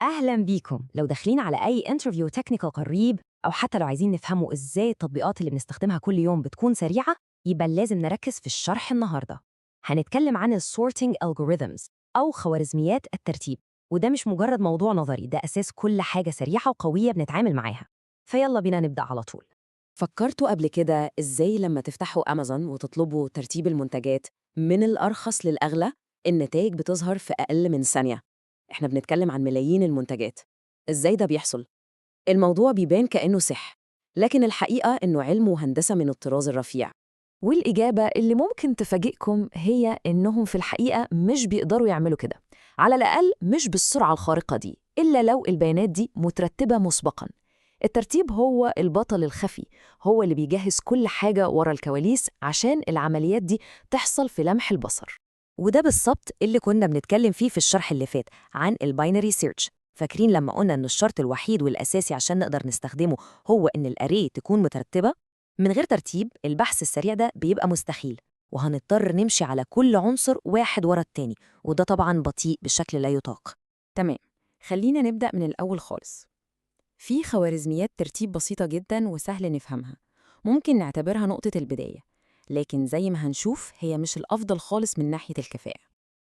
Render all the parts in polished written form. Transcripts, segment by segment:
أهلا بيكم. لو داخلين على أي interview technical قريب، أو حتى لو عايزين نفهموا إزاي التطبيقات اللي بنستخدمها كل يوم بتكون سريعة، يبقى لازم نركز في الشرح النهاردة. هنتكلم عن ال sorting algorithms أو خوارزميات الترتيب، وده مش مجرد موضوع نظري، ده أساس كل حاجة سريعة وقوية بنتعامل معاها. فيلا بينا نبدأ على طول. فكرتوا قبل كده إزاي لما تفتحوا أمازون وتطلبوا ترتيب المنتجات من الأرخص للأغلى النتائج بتظهر في أقل من ثانية؟ إحنا بنتكلم عن ملايين المنتجات. إزاي ده بيحصل؟ الموضوع بيبان كأنه سحر، لكن الحقيقة إنه علم وهندسة من الطراز الرفيع. والإجابة اللي ممكن تفاجئكم هي إنهم في الحقيقة مش بيقدروا يعملوا كده، على الأقل مش بالسرعة الخارقة دي، إلا لو البيانات دي مترتبة مسبقاً. الترتيب هو البطل الخفي، هو اللي بيجهز كل حاجة ورا الكواليس عشان العمليات دي تحصل في لمح البصر. وده بالظبط اللي كنا بنتكلم فيه في الشرح اللي فات عن ال binary search. فاكرين لما قلنا إن الشرط الوحيد والأساسي عشان نقدر نستخدمه هو إن ال array تكون مترتبة؟ من غير ترتيب، البحث السريع ده بيبقى مستحيل، وهنضطر نمشي على كل عنصر واحد ورا التاني، وده طبعا بطيء بشكل لا يطاق. تمام، خلينا نبدأ من الأول خالص. في خوارزميات ترتيب بسيطة جدا وسهل نفهمها، ممكن نعتبرها نقطة البداية، لكن زي ما هنشوف هي مش الأفضل خالص من ناحية الكفاءة.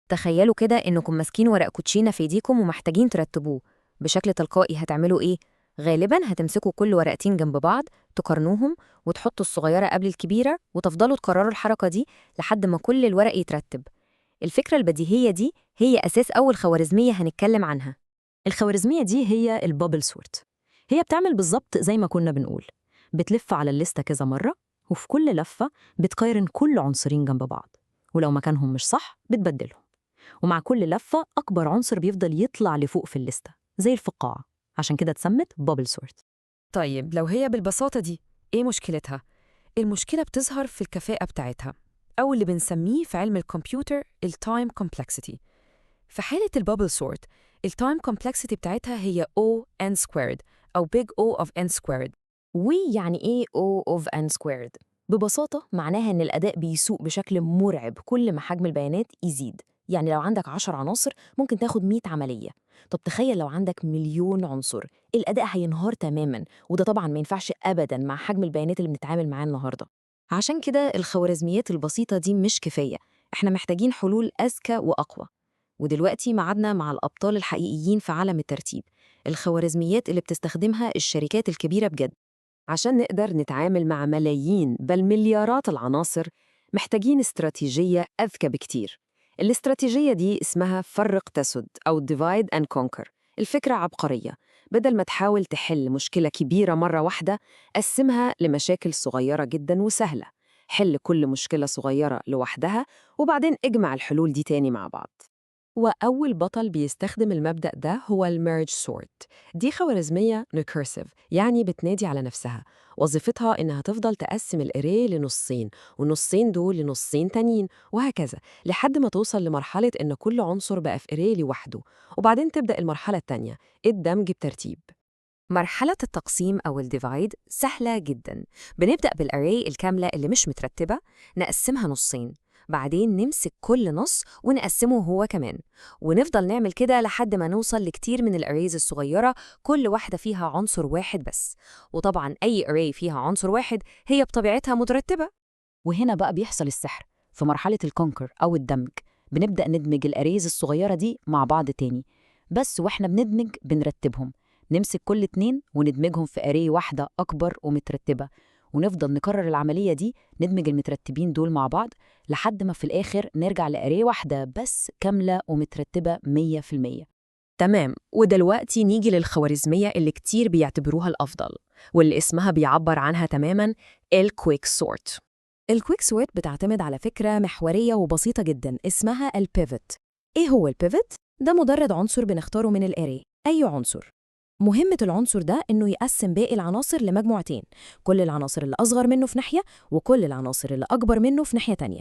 تخيلوا كده إنكم ماسكين ورق كوتشينة في ايديكم ومحتاجين ترتبوه بشكل تلقائي، هتعملوا إيه؟ غالباً هتمسكوا كل ورقتين جنب بعض، تقارنوهم وتحطوا الصغيرة قبل الكبيرة، وتفضلوا تكرروا الحركة دي لحد ما كل الورق يترتب. الفكرة البديهية دي هي أساس أول خوارزمية هنتكلم عنها. الخوارزمية دي هي ال bubble sort. هي بتعمل بالظبط زي ما كنا بنقول، بتلف على الليستة كذا مرة، وفي كل لفة بتقارن كل عنصرين جنب بعض، ولو مكانهم مش صح بتبدلهم. ومع كل لفة أكبر عنصر بيفضل يطلع لفوق في الليستة زي الفقاعة، عشان كده اتسمت bubble sort. طيب لو هي بالبساطة دي، إيه مشكلتها؟ المشكلة بتظهر في الكفاءة بتاعتها، أو اللي بنسميه في علم الكمبيوتر ال time complexity. في حالة ال bubble sort، ال time complexity بتاعتها هي O n squared أو big O of n squared. ويعني إيه O of n squared؟ ببساطة معناها إن الأداء بيسوء بشكل مرعب كل ما حجم البيانات يزيد. يعني لو عندك 10 عناصر ممكن تاخد 100 عملية. طب تخيل لو عندك مليون عنصر، الأداء هينهار تماما، وده طبعا ما ينفعش أبدا مع حجم البيانات اللي بنتعامل معاه النهاردة. عشان كده الخوارزميات البسيطة دي مش كفاية، احنا محتاجين حلول أذكى وأقوى. ودلوقتي معادنا مع الأبطال الحقيقيين في عالم الترتيب، الخوارزميات اللي بتستخدمها الشركات الكبيرة بجد. عشان نقدر نتعامل مع ملايين بل مليارات العناصر، محتاجين استراتيجية أذكى بكتير. الاستراتيجية دي اسمها فرق تسد أو divide and conquer. الفكرة عبقرية، بدل ما تحاول تحل مشكلة كبيرة مرة واحدة، قسمها لمشاكل صغيرة جدا وسهلة. حل كل مشكلة صغيرة لوحدها، وبعدين اجمع الحلول دي تاني مع بعض. وأول بطل بيستخدم المبدأ ده هو ال merge sort. دي خوارزمية recursive، يعني بتنادي على نفسها. وظيفتها إنها تفضل تقسم ال array لنصين، والنصين دول لنصين تانيين، وهكذا لحد ما توصل لمرحلة إن كل عنصر بقى في array لوحده، وبعدين تبدأ المرحلة التانية، الدمج بترتيب. مرحلة التقسيم أو ال divide سهلة جدا. بنبدأ بال array الكاملة اللي مش مترتبة، نقسمها نصين، بعدين نمسك كل نص ونقسمه هو كمان، ونفضل نعمل كده لحد ما نوصل لكتير من ال arrays الصغيرة، كل واحدة فيها عنصر واحد بس. وطبعا أي array فيها عنصر واحد هي بطبيعتها مترتبة. وهنا بقى بيحصل السحر في مرحلة ال conquer أو الدمج. بنبدأ ندمج ال arrays الصغيرة دي مع بعض تاني، بس وإحنا بندمج بنرتبهم، نمسك كل اتنين وندمجهم في array واحدة أكبر ومترتبة، ونفضل نكرر العملية دي، ندمج المترتبين دول مع بعض لحد ما في الآخر نرجع ل array واحدة بس كاملة ومترتبة 100%. تمام، ودلوقتي نيجي للخوارزمية اللي كتير بيعتبروها الأفضل، واللي اسمها بيعبر عنها تماماً، ال quick sort. ال quick sort بتعتمد على فكرة محورية وبسيطة جدا اسمها ال pivot. إيه هو ال pivot؟ ده مجرد عنصر بنختاره من ال array، أي عنصر. مهمة العنصر ده إنه يقسم باقي العناصر لمجموعتين، كل العناصر اللي أصغر منه في ناحية، وكل العناصر اللي أكبر منه في ناحية تانية.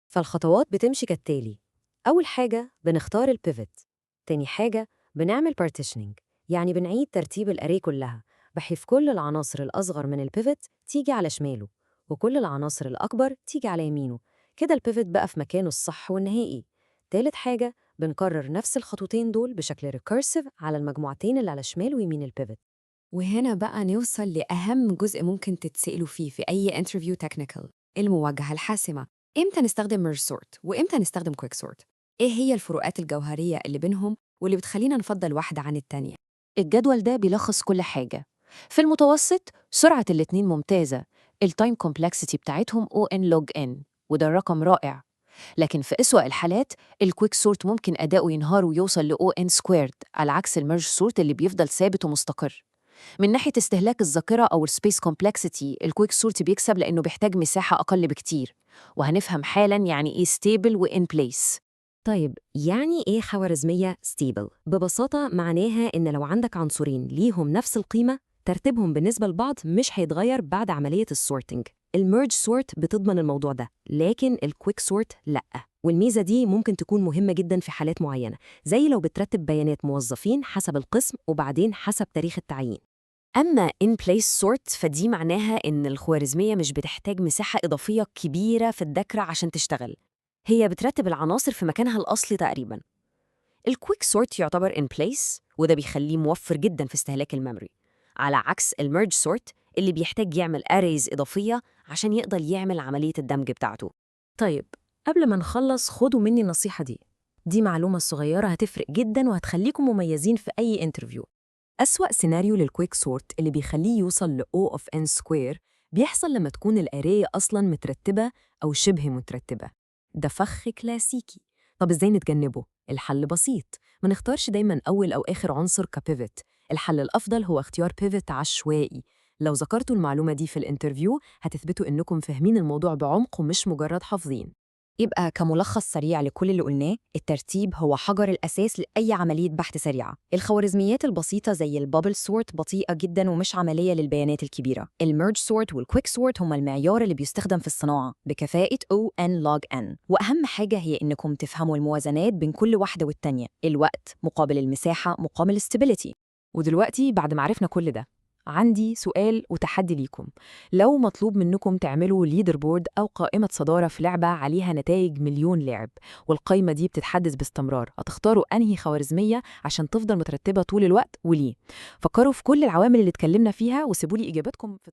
فالخطوات بتمشي كالتالي: أول حاجة بنختار ال pivot، تاني حاجة بنعمل partitioning، يعني بنعيد ترتيب ال array كلها بحيث كل العناصر الأصغر من ال pivot تيجي على شماله، وكل العناصر الأكبر تيجي على يمينه. كده ال pivot بقى في مكانه الصح والنهائي. تالت حاجة بنكرر نفس الخطوتين دول بشكل recursive على المجموعتين اللي على شمال ويمين ال pivot. وهنا بقى نوصل لأهم جزء ممكن تتسألوا فيه في أي interview technical، المواجهة الحاسمة. إمتى نستخدم merge sort وإمتى نستخدم quick sort؟ إيه هي الفروقات الجوهرية اللي بينهم واللي بتخلينا نفضل واحدة عن التانية؟ الجدول ده بيلخص كل حاجة. في المتوسط سرعة الاتنين ممتازة، ال time complexity بتاعتهم O n log n، وده الرقم رائع. لكن في أسوأ الحالات ال quick sort ممكن أداؤه ينهار ويوصل ل O n squared، على عكس ال merge sort اللي بيفضل ثابت ومستقر. من ناحية استهلاك الذاكرة أو ال space complexity، ال quick sort بيكسب لأنه بيحتاج مساحة أقل بكتير، وهنفهم حالاً يعني إيه stable و in place. طيب، يعني إيه خوارزمية stable؟ ببساطة معناها إن لو عندك عنصرين ليهم نفس القيمة، ترتيبهم بالنسبة لبعض مش هيتغير بعد عملية ال sorting. ال merge sort بتضمن الموضوع ده، لكن ال quick sort لأ. والميزة دي ممكن تكون مهمة جدا في حالات معينة، زي لو بترتب بيانات موظفين حسب القسم وبعدين حسب تاريخ التعيين. أما in place sort فدي معناها إن الخوارزمية مش بتحتاج مساحة إضافية كبيرة في الذاكرة عشان تشتغل، هي بترتب العناصر في مكانها الأصلي تقريباً. ال quick sort يعتبر in place، وده بيخليه موفر جداً في استهلاك ال memory، على عكس ال merge sort اللي بيحتاج يعمل arrays إضافية عشان يقدر يعمل عملية الدمج بتاعته. طيب، قبل ما نخلص خدوا مني النصيحة دي، دي معلومة صغيرة هتفرق جدا وهتخليكم مميزين في أي interview. أسوأ سيناريو لل quick sort اللي بيخليه يوصل ل O of n square بيحصل لما تكون ال array أصلاً مترتبة أو شبه مترتبة. ده فخ كلاسيكي. طب إزاي نتجنبه؟ الحل بسيط، ما نختارش دايماً أول أو آخر عنصر ك pivot. الحل الأفضل هو اختيار pivot عشوائي. لو ذكرتوا المعلومة دي في ال interview هتثبتوا إنكم فاهمين الموضوع بعمق ومش مجرد حافظين. يبقى كملخص سريع لكل اللي قلناه، الترتيب هو حجر الأساس لأي عملية بحث سريعة. الخوارزميات البسيطة زي ال bubble sort بطيئة جدا ومش عملية للبيانات الكبيرة. ال merge sort وال quick sort هما المعيار اللي بيستخدم في الصناعة بكفاءة O n log n. وأهم حاجة هي إنكم تفهموا الموازنات بين كل واحدة والتانية، الوقت مقابل المساحة مقابل stability. ودلوقتي بعد ما عرفنا كل ده، عندي سؤال وتحدي ليكم. لو مطلوب منكم تعملوا leaderboard أو قائمة صدارة في لعبة عليها نتائج مليون لاعب، والقائمة دي بتتحدث باستمرار، هتختاروا أنهي خوارزمية عشان تفضل مترتبة طول الوقت وليه؟ فكروا في كل العوامل اللي اتكلمنا فيها وسيبوا لي إجاباتكم في